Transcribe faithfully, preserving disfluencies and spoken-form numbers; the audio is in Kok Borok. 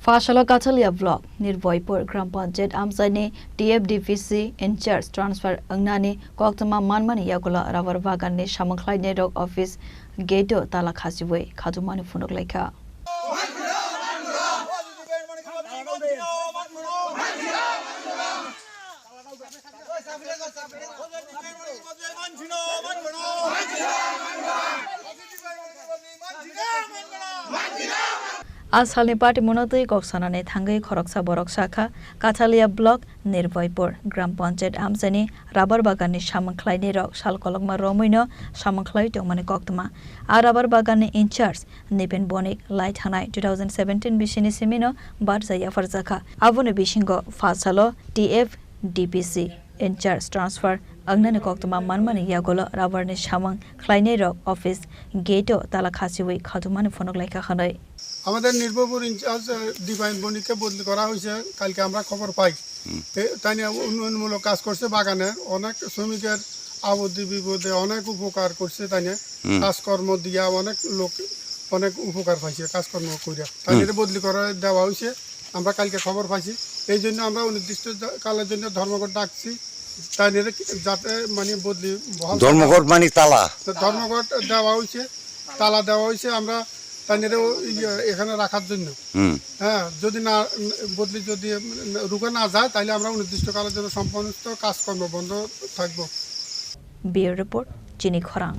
Phasalo Kathalia Block, Nirboypur Gram Panchayat amchaini T F D P C in charge transfer wngnani koktwma manmani yagulo rubber baganni samung khlainairok office gate-o tala khasiwi khatumani phunuk laikha. A salni patimuno twi kok sanani thangwi khoroksa borok sakha, Kathalia Block, Nirboypur Gram Panchayat amchaini rubber baganni samung khlainairok sal kolokma romwino samung khlaiwi tongmani koktwma. A rubber baganni in charge Nipen Bonik lai thanai two thousand seventeen bisini simino barja yapharjakha. Aboni bisingo phasalo T F D P C in charge transfer wngnani koktwma manmani yagulo rubberni samung khlainairok office gate-o tala khasiwi khatumani phunuk laikha hwnwi. আমাদের নির্ভরপুর in charge divine বণিককে বদলি করা হয়েছে, কালকে আমরা খবর পাই। হুম। তে-, তাই নিয়ে উন্নয়নমূলক কাজ করছে বাগানে, অনেক শ্রমিকের আপদে বিপদে অনেক উপকার করছে তাই নিয়ে। হুম। কাজকর্ম দিয়া অনেক লোক অনেক উপকার পাইছে কাজকর্ম করিয়া। তাই হুম। নিয়ে বদলি করে দেওয়া হয়েছে, আমরা কালকে খবর পাইছি। এই জন্য আমরা অনির্দিষ্ট কালের জন্য ধর্মঘট ডাকছি, তাই নিয়ে যাতে মানে বদলি বহাল থাকে। ধর্মঘট মানে তালা? তো ধর্মঘট দেওয়া হয়েছে, তালা দেওয়া হয়েছে, আমরা তাই নিয়ে ইয়ে এখানে রাখার জন্য। হুম। হ্যাঁ, যদি না বদলি যদি রুখে না যায়, তাহলে আমরা অনির্দিষ্টকালের জন্য সমস্ত কাজকর্ম বন্ধ থাকবো। Bureau report, Chini Khorang.